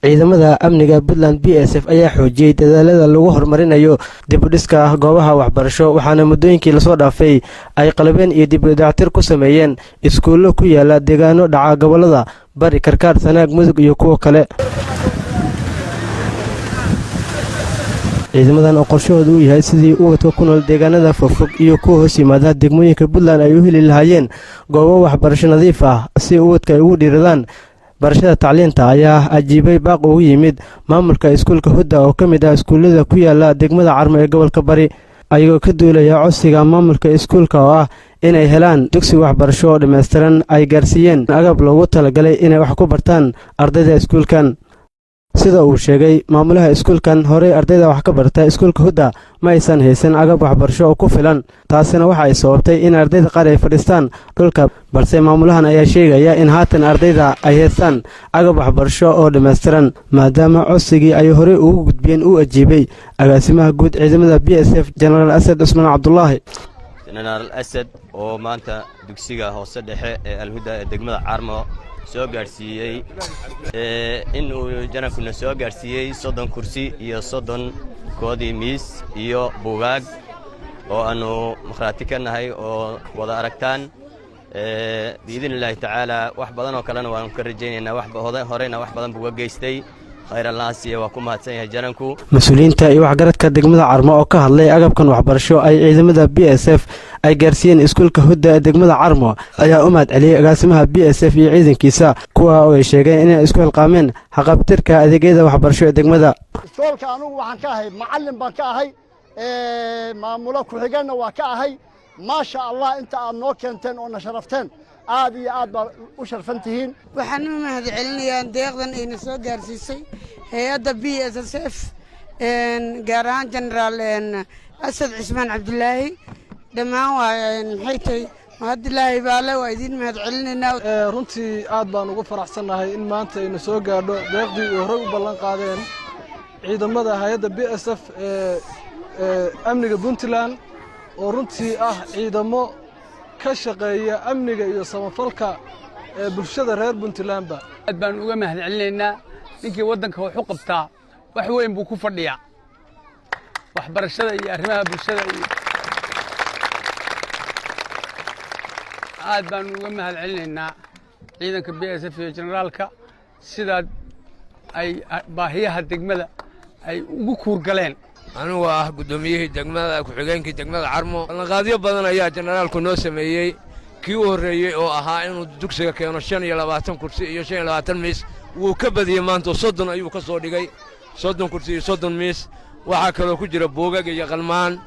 Ciidamada amniga Puntland BSF ayaa xoojiyey dadaalada lagu horumarinayo dibudhiska goobaha waxbarasho, waxaana muddooyinkii lasoo dhaafay ay qalabeen iyo dib u dayactir ku sameeyeen iskuullo ku yaala deegaano dhaca gobolada Bari, Karkaar, Sanaag, Mudug iyo kuwo kale. Ciidamadan oo qorshahooda uu yahay sidii ubadka ku nool deegaanada fogfog iyo kuwa hoos yimaada degmooyinka Puntland ay u heli lahaayeen goobo waxbarasho nadiif ah si ubadka ay ugu dhiiradaan barashada tacliinta, ayaa ajiibay baaq ugu yimid maamulka iskuulka Hudda oo ka mid ah iskuullada ku yaala degmada Carmo ee gobolka Bari, ayagoo ka duulaya codsiga maamulka iskuulka oo ah inay helaan dugsi waxbarasho oo dhammaystiran, ay gaarsiiyeen agab loogu talagalay inay wax ku bartaan ardayda iskuulkan. Sida uu sheegay maamulaha iskuulkan, horey ardayda wax ka barta iskuulka Hudda ma aysan haysan agab waxbarasho oo ku filan, taasina waxa ay sababtay in ardayda qaar ay fadhiistaan dhulka. Balse maamulahan ayaa sheegaya in haatan ardayda ay haystaan agab waxbarasho oo dhammaystiran, maadaama codsigii ay horey ugu gudbiyeen uu ajiibay agaasimaha guud ciidamada BSF, Jenaraal Asad Cusmaan Cabdulaahi. Jenaraal Asad oo maanta dugsiga hoose dhexe ee Alhuda ee degmada Carmo soo gaadhsiiyey, inuu janankuna soo gaadhsiiyey 30 kursi iyo 30 koodii miis iyo buugaag oo aannu makhraati ka nahay oo wada aragtaan. Biidni illaahi tacaala, wax badan oo kalena waanu ka rajaynaynaa. Horeyna wax badan buu ga geystay. Khayr allaha siiya, waa ku mahadsan yahay jananku. Mas-uuliyiinta iyo waxgaradka degmada Carmo oo ka hadlay agabkan waxbarasho ay ciidamada BSF ay gaarsiiyeen iskuulka Hudda ee degmada Carmo ayaa u mahad celiyey agaasimaha BSF iyo ciidankiisa, kuwa oo ay sheegeen inay isku xilqaameen haqabtirka adeegyada waxbarasho ee degmada. Iskoolka anugu waxaan ka ahay macallin baan ka ahay, maamulo ku-xigeenna waa ka ahay. Maasha Allah, inta aad noo keenteen oo na sharafteen, aad iyo aad baad u sharfan tihiin. Waxaan u mahad celinayaa deeqdan ayna soo gaarsiisay hay-adda BSSF, gaar ahaan Jenaraal Asad Cismaan Cabdulaahi. Dhammaan waa maxay tahay, mahadilaahi baale, waa idiin mahad celinaynaa. Runtii aad baan ugu faraxsannahay in maanta aynu soo gaadho deeqdii ay horey u ballan qaadeen ciidamada hay-adda BSF ee amniga Puntland, oo runtii ah ciidamo ka shaqeeya amniga iyo samafalka ee bulshada reer Puntlandba. Aad baan uga mahad celinaynaa. Ninkii waddanka wax u qabtaa wax weyn buu ku fadhiyaa, waxbarashada iyo arrimaha bulshada iyo aad baanu uga mahad celinaynaa ciidanka BSF iyo generaalka sidaa ay baahiyaha degmada ay ugu kuurgaleen. Anugu ah guddoomiyihii degmada, ku-xigeenkii degmada Carmo, ballanqaadyo badan ayaa generaalku noo sameeyey. Kii u horreeyey oo ahaa inuu dugsiga keeno 25 kursi iyo 25 miis, wuu ka badiyey. Maanta 30 ayuu ka soo dhigay, 30 kursi iyo 30 miis. Waxaa kaloo ku jira buugag iyo qalmaan.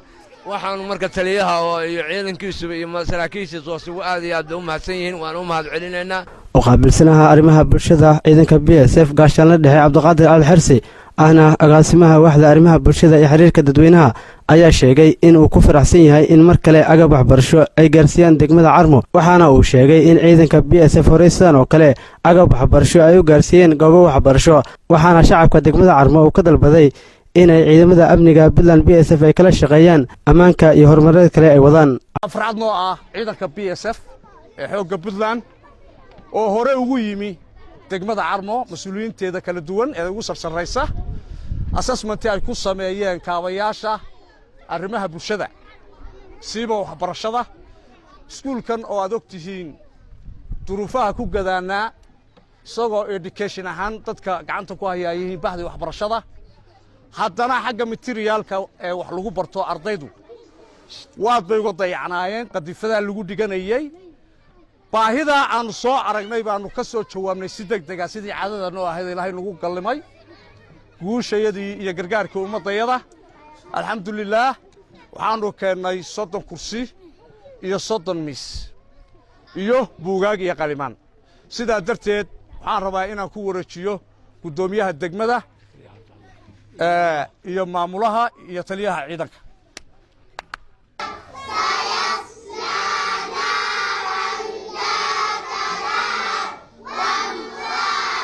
Waxaannu marka taliyaha oo iyo ciidankiisuba iyo saraakiishiisa hoose aad iyo aad bay u mahadsan yihiin, waana u mahad celinaynaa. U qaabilsanaha arrimaha bulshada ciidanka BSF, gaashaanle dhexe Cabdiqaadir Al Xersi, ahna agaasimaha waaxda arrimaha bulshada iyo xiriirka dadweynaha, ayaa sheegay in uu ku faraxsan yahay in mar kale agab waxbarasho ay gaarsiiyaan degmada Carmo. Waxaana uu sheegay in ciidanka BSF horey sidan oo kale agab waxbarasho ay u gaarsiiyeen goobo waxbarasho, waxaana shacabka degmada Carmo uu ka dalbaday inay ciidamada amniga Puntland BSF ay kala shaqeeyaan ammaanka iyo horumarada kale ay wadaan. Farxad noo ah ciidanka BSF ee xoogga Puntland oo hore ugu yimi degmada Carmo, mas-uuliyiinteeda kala duwan ee ugu sarsarraysa, assessment-ii ay ku sameeyeen kaabayaasha arrimaha bulshada, siiba waxbarashada. Iskuulkan oo aad og tihiin duruufaha ku gadaannaa, isagoo education ahaan dadka gacanta ku hayaa yihiin bahdii waxbarashada, haddana xagga material-ka ee wax lagu barto ardaydu waad bay uga dayacnaayeen, qadifadaa lagu dhiganayey. Baahidaa aannu soo aragnay baannu ka soo jawaabnay si deg dega, sidii caadada noo ahayd. Ilaahay nagu gallimay guushayadii iyo gargaarkii ummaddayada. Alxamdulilaah, waxaannu keennay 30 kursi iyo 30 miis iyo buugaag iyo qalimaan. Sidaa darteed waxaan rabaa inaan ku wareejiyo guddoomiyaha degmada iyo maamulaha iyo taliyaha ciidanka.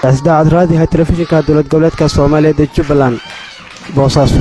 Daacad, raadiha telefishinka dowlad goboleedka Soomaaliyeed ee Jubbaland, Boosaaso.